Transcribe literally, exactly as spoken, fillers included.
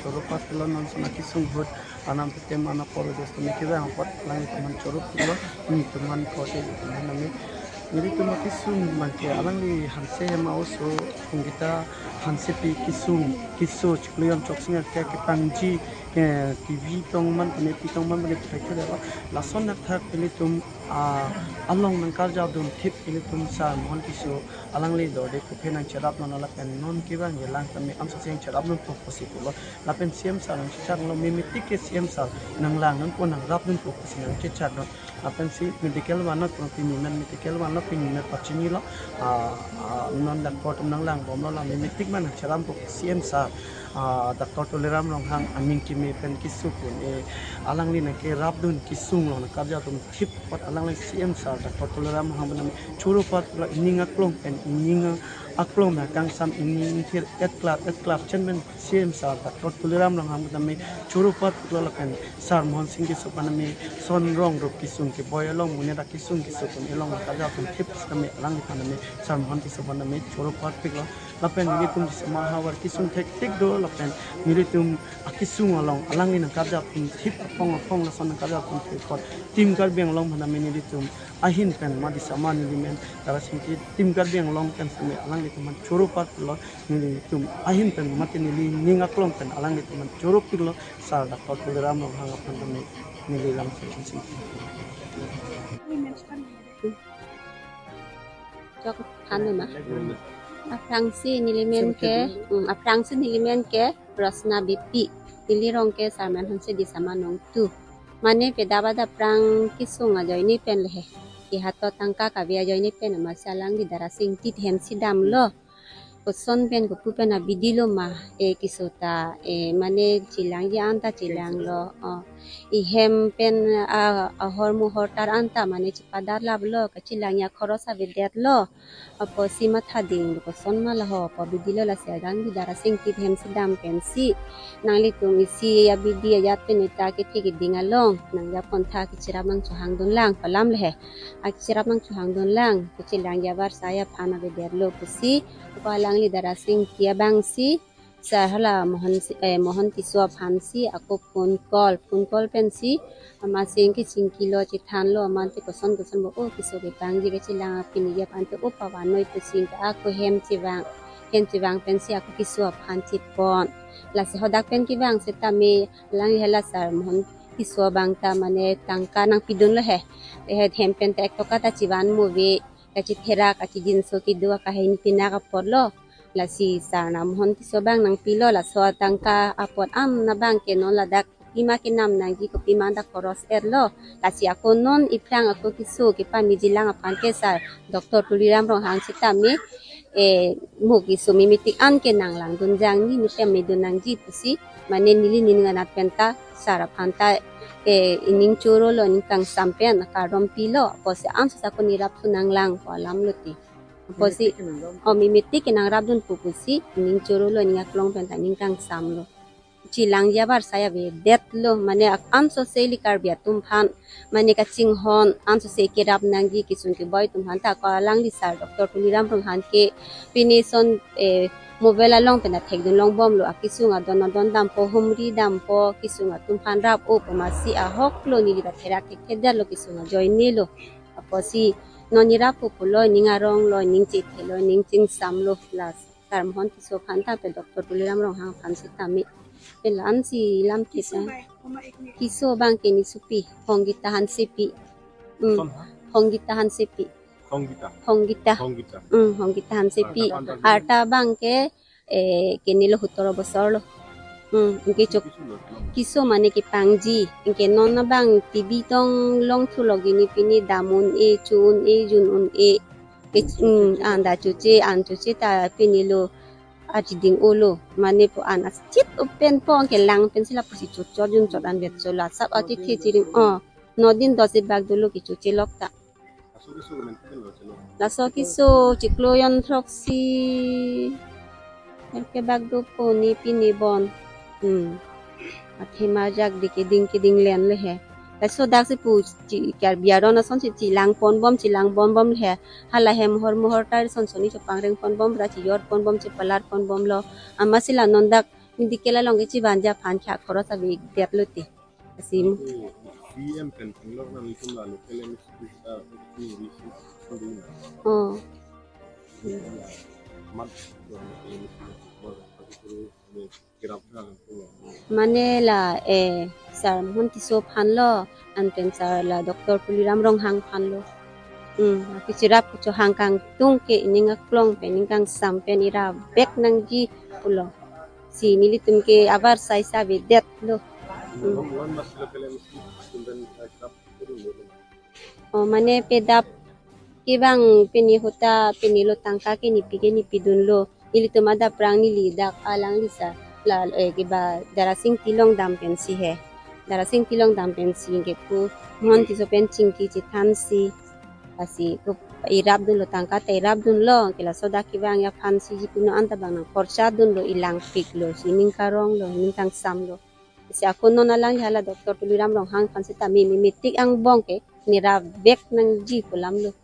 choro apotlo, non sona kesung ahut anam tetem anapor dos tumi kevang apot alanglitum aphan choro apotlo, nelitum aphan kote nelitum aphan name. Nelitum akesung abangke alangli Hanse hem a-oso Pungkita Hansepi kesung, keso chiklo jon chok sing ke kepangji, eh, T V tong man pune, T V tong man pune pethai thudelo. Lason athak nelitum, ah, along nangkarjapdun thip nelitum Sar Mohon Tisso alangli dorde kopine nangcherapdun lapen non kevang jelang tame ansose nangcherapdunpo pusi pulo. Lapen C M sir nangchechaklo, memetik ke C M sir nanglangdunpo, nangrapdunpo pusi nangchechaklo. Lapensi medical vanlo, pini men medical vanlo, pini men pachinilo, ah, ah, non doctor atum nanglangbomlo, la memetik ma nangcherappo C M sir, ah, Doctor Tuliram Ronghang aning keme pen keso pen, eh, alangli nangkerapdun kesung along nangkarjapdun thip apot alangli C M sir Doctor Tuliram Ronghang aphan name choro apotlo, ining aklong pen, ining aklong pen kangsam, ining thir etklar etklar chen pen C M sir Doctor Tuliram Ronghang aphan name choro apotlo lapen Sar Mohon Sing Tisso aphan name son rong rup kesung keboi along, monit akesung keso pen along nangkarjapdun thip sitame alangliphan name Sar Mohon Tisso aphan name choro apotpiklo. Lapen nelitum Disama havar kesung thektik do, lapen nelitum akesung along alangli nangkarjapdun thip aphong aphong lason nangkarjapdun thip apot Team Karbi Anglong aphan name nelitum ahin pen ma Disama nelimen Dara Singti, Team Karbi Anglong pen sitame alanglitum aphan choro apotlo, nelitum ahin pen mate nelining aklong pen alanglitum aphan choro apotlo, Sar Doctor Tuliram Ronghang aphan tame neli lam sing sing. Chok than ma. Aphrangsi nelimen ke, hmm, aphrangsi nelimen ke Rosna Beypi. Neli rong ke Sarmen Hanse, Disama nong tu. Mane pedap adap aphrang kesung ajoine pen le he. Ihato tangka kave ajoine pen amatsi alangli Dara Singti hemsi damlo. Koson pen kopu pen abidi lo ma, eh, keso ta, eh, mane chelangji anta chelanglo, oh. Ihem pen, ah, ahormu hortar anta mane chepadarlaplo, kachelangji akhoros avedetlo. Apotsi matha dinglo koson ma laho, apo abidi lo, lasi alangli Dara Singti hemsi dam pensi nanglitum isi abidi ajat pen ita kethe keding along nangjapon tha, kacherap nangchohangdun lang pu alam le he. Kacherap nangchohangdun lang, kachelangji avarsai aphan avedetlo pusi, ako alangli Dara Singti abangsi, sir hala Mohon, eh, Mohon Tisso aphansi, ako phone call, phone call pensi, amatsi kachingkilo, chethanlo, amatsi koson koson bo, oh, keso kepangji kachelang apini aphan te, oh, pavanoi pusi ke ako hem chevang, hem chevang pensi ako keso aphan chepon. Lasi hadak pen kevang sitame, alangli hala Sar Mohon Tisso abang ta mane tangka nangpidunlo he. Eh, hem pen ta ek toka ta chevan muve, kachetherak, kachejinso kedo akahini pinak apotlo. Lasi Sar Mohon Tisso abang nangpilo, laso atangka apot an abangke non ladak pima kenam nangji, kopima dak khoros etlo. Lasi ako non iphrang ako keso kepameji lang aphan ke Sar Doctor Tuliram Ronghang sitame, eh, mo keso memetik an ke nanglangdun jangni, metem medun nangji pusi, mane neli nening anat pen ta sir aphan ta, eh, ining chorolo, ining kangsam pen akardom pilo, apotsi ansose ako nerap thu nanglang pu alam lo ti. Apotsi, memetik ke nangrap, oh, memetik ke nangrapdunpo pusi, ining chorolo, ining aklong pen ta ining kangsamlo. Chelangji avarsai avedetlo, mane ak-, ansose ili Karbi atum aphan, mane kachinghon, ansose kerap nangji kesung keboi atum aphan ta ako alangli Sar Doctor Tuliram Ronghang ke pini son, eh, mobile along pen ta thekdun longbomlo, akesung adon adon dampo, humri dampo, kesung atum aphan rap-o pu amatsi ahoklo, neli ta therak thekthedetlo, kesung ajoinelo. Apotsi non nerappo pulo, ining aronglo, ining chethelo, ining chingsamlo, plus Sar Mohon Tisso aphan ta pe Doctor Tuliram Ronghang aphan sitame. Pe la-ansi lam kita. Keso abangke nesopi, Hongkita Hansepi. Hmm. Koson ha? Hongkita Hansepi. Hongkita. Hongkita. Hongkita. Hmm, Hongkita Hansepi. Arta abangke, eh, kenelo hutoro bosorlo. Hmm, anke chok. Keso lo, keso lo. Keso mane kepangji. Anke non abang T V tong longthu lok jini pini dam un-e, cho un-e, jun un-e. Ke, mm, anda choche, an choche ta pinilo, achiding-olo, mane po an achit open po, anke lang pensi lapusi chochot junchot anvet cho, la sap atithe chiring, oh, no din dosi bak dolo kechoche lok ta. Laso keso chiklo jon throksi, er kebak dopo ne pine bon. Hmm. Athema jak de keding keding len le he. Laso daksi pu chi, Karbi aron asonsi chelang ponbom, chelang ponbom le he. Hala hem hor mohor tar son soni chepangreng ponbom, ra chejor ponbom, chepalar ponbomlo. Amatsi la non dak Medical along ke chibanja aphan kha khoros ave-ikdet lote. Lasi, P M pen penglok nang itum la local M S P ta P M V C sendiri na. Oh. Mat M S P mo guru ne kirap na ko. Mane la, eh, Sar Mohan Tisso aphan lo, anpen Sar la Doctor Tuliram Ronghang aphan lo. Hmm, kachirap kachohang kangtung ke ining aklong pen, ining kangsam pen ira vek nangji pulo. Si nelitum ke abar sai sa avedet lo. Lon lon mas local M S P student kirap turun lo. Oh, mane pedap kevang pini ahut ta pini lo tangka ke nipi ke nipi dunlo. Nelitum adap prang neli dak alangli sa la, eh, keba Darasing Tilong dam pensi he. Darasing Tilong dam pensi ke pu Mohan Tisso pen chingki chethansi. Lasi ko irap dunlo, tangka ta irap dunlo, ke laso dak kevang aphansi ji pino anta bang nang khorcha dunlo, ilangpiklo, si ining karonglo, ining kangsam lo. Si ako non alangli hala Doctor Tuliram Ronghang aphan seta mimi metik angbong ke nira vek nangji pu alam lo.